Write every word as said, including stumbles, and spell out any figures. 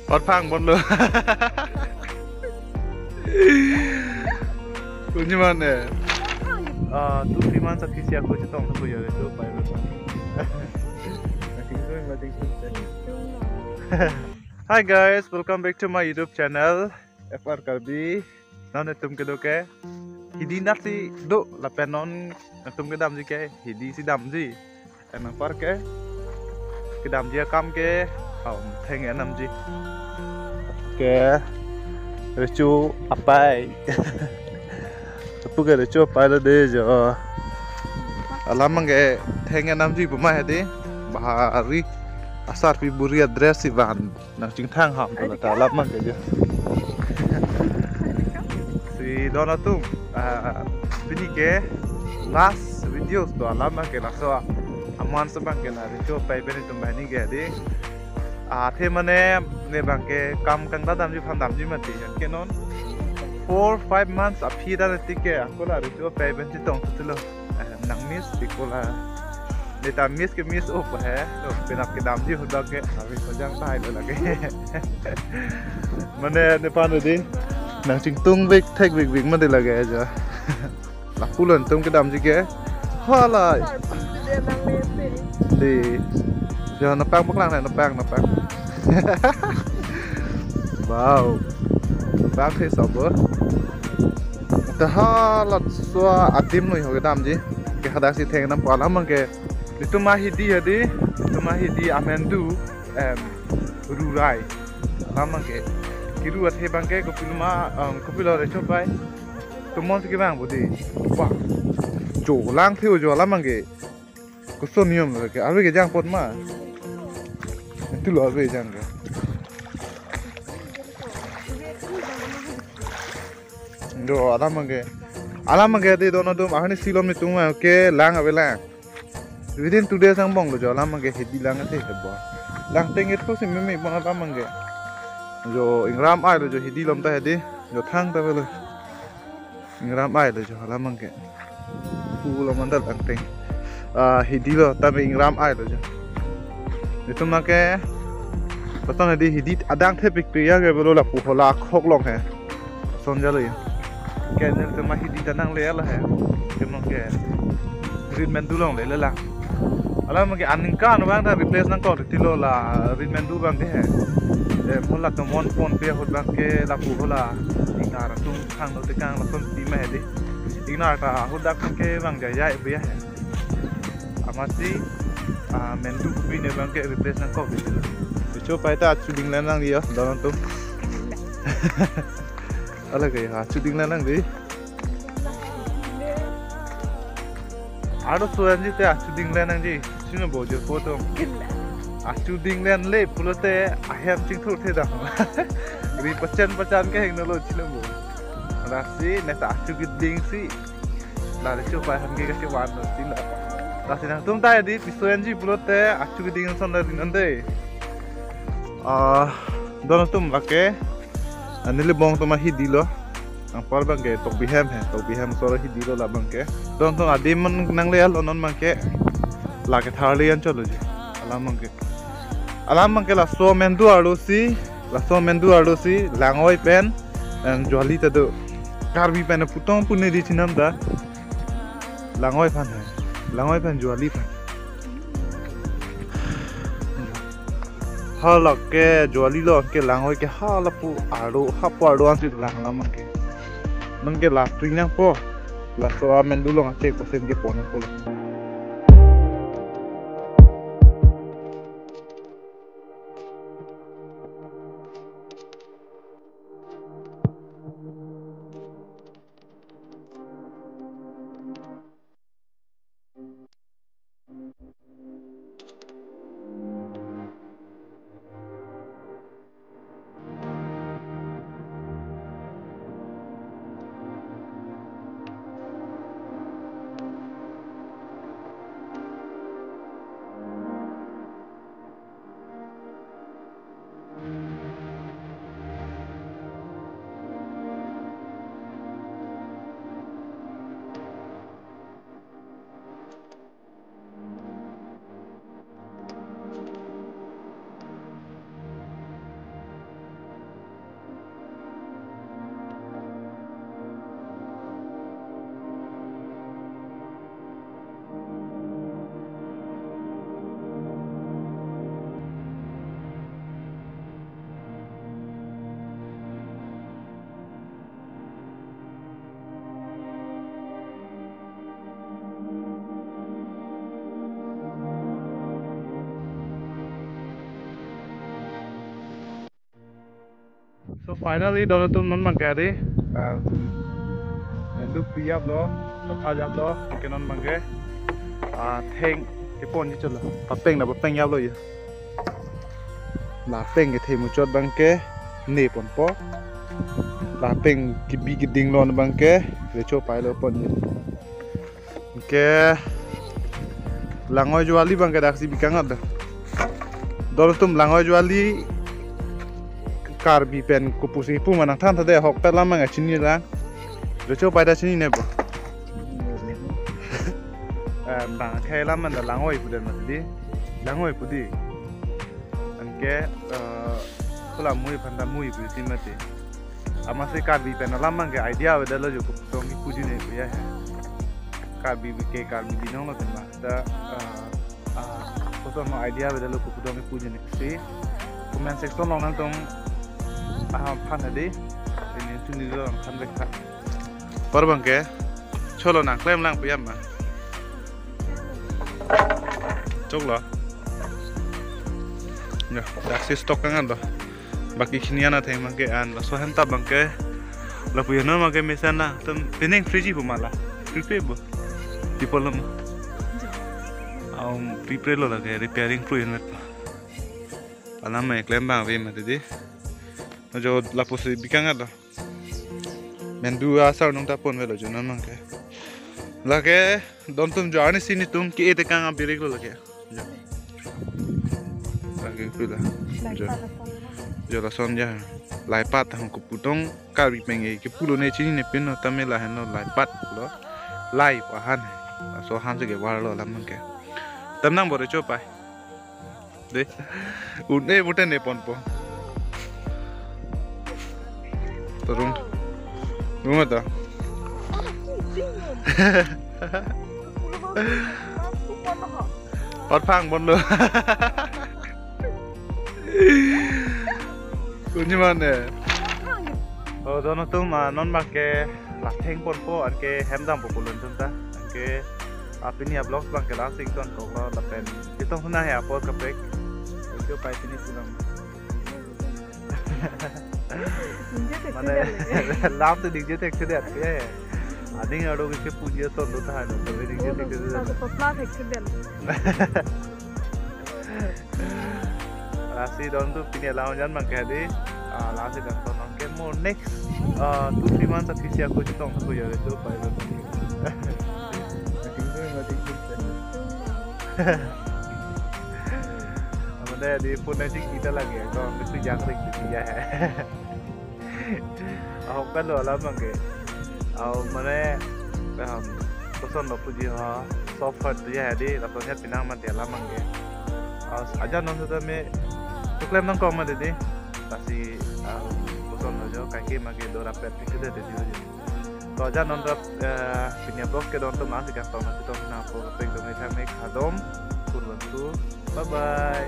Pot phang ponlo. Kunji mane. Ah, two three months aphi si ako chetong ko ya itu pai. Hi guys, welcome back to my YouTube channel, F R Karbi. Non netum kedo ke hidi nat si do lapen non netum kedamji ke hidi si damji. Anpar ke kedamji akam ke, um, theng enamji. Ke recho apai. Lapu ke recho apai lo de jo. Alam abang ke theng enamji pu ma hedi. Bahari asarpi buri a-dress si van. Nangchingthang ham to la ta alam abang ke jo. Si don atum, ah, pini ke last videos do alam abang ke laso aman so abang ke la recho apai pen netum banghini ke di. Ah, athe mane ne abang ke kam kangta damji aphan damji mati. Ke non four five months aphi ta netik ke ako la recho apai pen chetong tulo. Eh, nang miss di ko la. Neta miss ke miss up he. To, penap kedamji ahut abang ke. Avi sajang tahai lo lake. Mane nephan di. Nangchingtung vek thek vek vek mati lake jo. Lapu lo netum kedamji ke. Hala. Di. Jo, nepang paklang na, nepang, nepang. Wow. Nepang ke sabo. Ta hala so adim noi ho kedamji. Ke hadak si theng enam pu alam abang ke. Netum ahidi hedi, netum ahidi amendu, em, rurai. Alam abang ke. Kiru athe abang ke kopilo ma, em, kopilo recho apai. Tumon si kevang bodi. Wah. Jo lang thio jo alam abang ke. Koson niom lo ke. Arve kejang apot ma. Itu lo arve kejang ke. Do alam abang ke. Alam abang ke di don atum ahani silom netum ke lang ave lang. Within two days angbong lo jo alam abang ke hidi lang ate hebo. Langteng etko si meme pon alam abang ke. Jo ingram ai lo jo hidi lom ta hedi. Jo thang ta avelo. Ingram ai lo jo alam abang ke. Pulo mandal angteng. Ah, hidi lo tame ingram ai lo jo. Netum abang ke. Lason hedi hidi adang thepik priya ke belo lapu hola khok long he. Lason jalo ya. Ke netum ma hidi ta nangle la he. Netum abang ke. Rit mendu longle le la. Alam abang ke aningkan abang ta replace nangkok tilo la rit mendu abang ke he. Eh, mula tumon ponpe ahut abang ke lapu hola. Ingnar atum thang do tekang lason si ma hedi. Ingnar ta ahut dak ke abang jaya ibe he. Amatsi, ah, mendu kopi ne abang ke replace nangkok tilo. Recho apai ta achu dinglen nangji yo, don atum. Ala ke achu dinglen nangji. Arloso anji te achu dinglen nangji. Chino bo jo poto. Achu dinglen le pulote ahem chingthur the dam. Ri pachan pachan ke hengno lo chino bo. Lasi neta achu keding si. La recho apai aphan ke kachevan lo si la. Lasi nangtum ta hedi piso anji pulote achu keding ason la ri non de. Ah, don atum lake. Neli bong atum ahidi lo. Anpar abang ke Tokbi hem he. Tokbi hem asor ahidi lo la abang ke. Don atum adim man nangle lo non abang ke. Lake tharli anchot lo ji. Alam abang ke. Alam abang ke laso mendu arlo si. Laso mendu arlo si. Langoi pen. Em, Juali ta do. Karbi pen putong pune di chinam ta. Langoi aphan he. Langoi aphan Juali aphan. Hala ke Juali lo ke Langoi ke hala pu arlo, hapu arlo ansi lang alam abang ke. Non ke la tui nangpo. Laso amendu long ache kosen ke pon nangpo. So finally, don atum non abangke adi, ah, endu piyaplo, ajaplo, ke non abangke, ah, theng kepon ji cholo, papeng na papeng yaplo ya. Lapeng kethe muchot abangke, ne ponpo. Lapeng kebi keding lon abangke, recho pailo pon ji. Ke Langoi Juali abangke daksi bikang ada. Don atum Langoi Juali Karbi pen kopusi pu manang than thade ahok ta lam abang chini lang. Recho pai ta chinine bo. Eh, abangke lam anda Langoi pu den mati di. Langoi pu di. Anke, eh, kula mui aphan ta mui pu ti mati. Amatsi Karbi pen alam abangke idea avedetlo jo, kopudong kepujine pu ya he. Karbi ke Karbi binong lo tema. Ta, ah, ah, koson mo idea avedetlo kopudong kepujine si. Comment section along nangtum, ah, phan adi. Ini tuni lo phan bek phan. Apor abangke, cholo nangklem lang pu ya ma. Choklo. Ya, daksi stock kan lo. Baki kini ana theng abangke an, laso ahem ta abangke. Lapu ya non abangke mesen na, tum pining free ji pu ma la. Prepare bo. Tipo lama. Aum prepare lo lake repairing pro unit. Alam mai klem abang ave mati di. Jo lapusi bikang ada. Mendu asar nung ta pon avelo jo non abangke. Lake don atum jo arnisi netum ke-e tekang abirik lo lake. Jo. Lake pila. Jo. Laipat ason. Jo lason ya. Laipat hang kopudong Karbi pen ke pulo ne chinine pin no, tame lahenlo laipat lo. Lai pu ahan he. Laso ahan si kevarlo alam abangke. Tam nang bo recho pai. De. Un-e pute ne ponpo. Torung. Rung ata. Patphang ponlo. Kunji mane. Oh, don atum, ah, non abangke latheng ponpo, anke hem dampo pu lun atum ta. Anke, ah, pini a-vlogs abangke la-an si ingtonkoklo lapen chetong huna he apor kaprek. Thank you pai pini pulang. Ningje thekthedet. Mane, lam tu ningje thekthedet ya. Ading aro ke puji ason do ta hano, tapi ningje thekthedet. Satu pepla thekthedet. Lasi don atum pini la-an jan abangke di, ah, lasi dan ton abangke mo next, ah, two three months aphi si ako chetong ko ya recho pai. Mane di phone na chingki ta lake, ko mesti jangkrik di ya he. Ahok pen lo alam abangke. Au mane, um, koson lo puji ha, soft heart tu ya di, lapuson ya pinang mati alam abangke. Au, aja non sudah me, tuklem nangkok mati di. Lasi, um, koson lo jo, kaike make do rapet, tidak ada di jo. To aja non rap, eh, pini a-vlog ke don atum lasi kastong na chetong na po peng dong ithang mek hadom, kurbantu. Bye bye.